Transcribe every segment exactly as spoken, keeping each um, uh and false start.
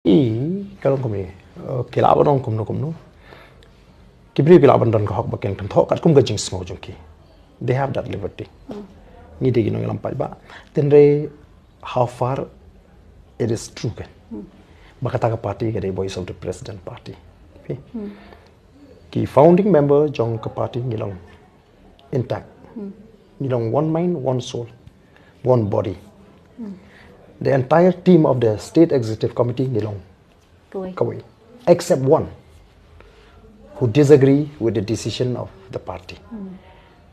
I ka long kumne, eh, ki lah ban ong kumno kumno. Ki briew ki lah ban don ka hok ba kin kynthoh katkum ka jingsngew jong ki. They have that liberty. Ngi dei ki nongïalam paidbah. Tynrai how far it is true kan. Ba kata ka party ka dei Voice of the President Party. Okay. Ki founding member jong ka party ngi long intact. Ngi long one mind, one soul, one body. The entire team of the State Executive Committee ngi long kawei, except one who disagree with the decision of the party.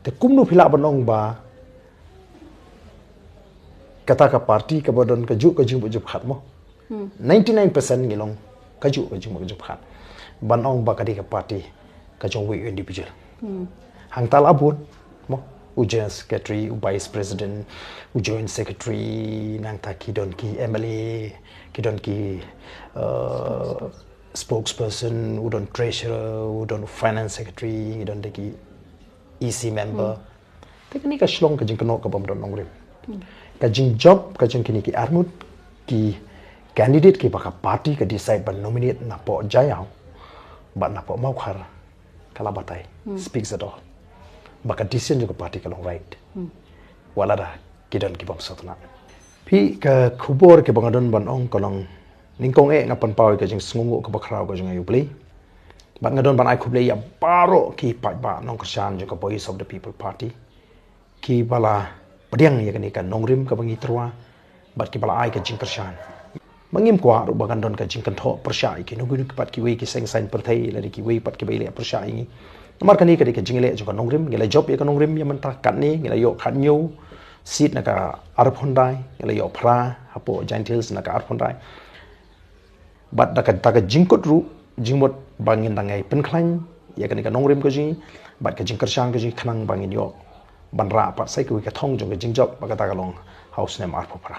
Te kumno phi lah ban ong ba kata ka party kaba don kajuh ka jingmut jingpyrkhat mo. Ninety nine percent ngi long kajuh ka jingmut jingpyrkhat. Ban ong ba ka dei ka party ka jong uwei u individual. Hangta la bun mo, u general secretary, u vice president, u joint secretary, nangta ki don ki M L A, ki don ki, uh, spokesperson, u don treasurer, u don finance secretary, ki don de ki E C member. Te kane ka shlong ka jingkynnoh ka bym don nongrim. Ka jingjop ka jong kine ki arngut ki candidate kiba ka party ka decide ban nominate napoh Jaïaw bad napoh Mawkhar ka la batai. Speaks it all. Ba ka decision jong ka party ka long right. Wat lada ki don ki bym sngewtynnat. Phi, ka khubor kiba nga don ban ong ka long nyngkong eh nga pynpaw ïa ka jingsngewnguh kaba khraw ka jong U Blei. Bad nga don ban ai khublei ïa baroh ki paidbah nongkyrshan jong ka Voice of the People Party kiba la pdiang ïa kane ka nongrim kaba ngi tyrwa bad kiba la ai ka jingkyrshan. Ba ngim kwah ruh ba kan don ka jingkynthoh pyrshah ïa kino kino pat kiwei ki seng saiñ pyrthei lane kiwei pat kiba ïaleh pyrshah ïa ngi. Namar kane ka dei ka jingïaleh jong ka nongrim, ngi la jop ïa ka nongrim ïa mynta katne, ngi la ïoh khathynñiew seat na ka arphew khyndai, ngi la ïoh phra hapoh Jaintia Hills na ka arphew khyndai. Bad da kata ka jingkut ruh jingmut ba ngin dang ïai pynkhlaiñ ïa kane ka nongrim ka jong ngi bad ka jingkyrshan ka jong ngi khnang ba ngin ïoh ban rah pat sa kawei ka thong jong ka jingjop ba kata ka long ha u snem arphew phra.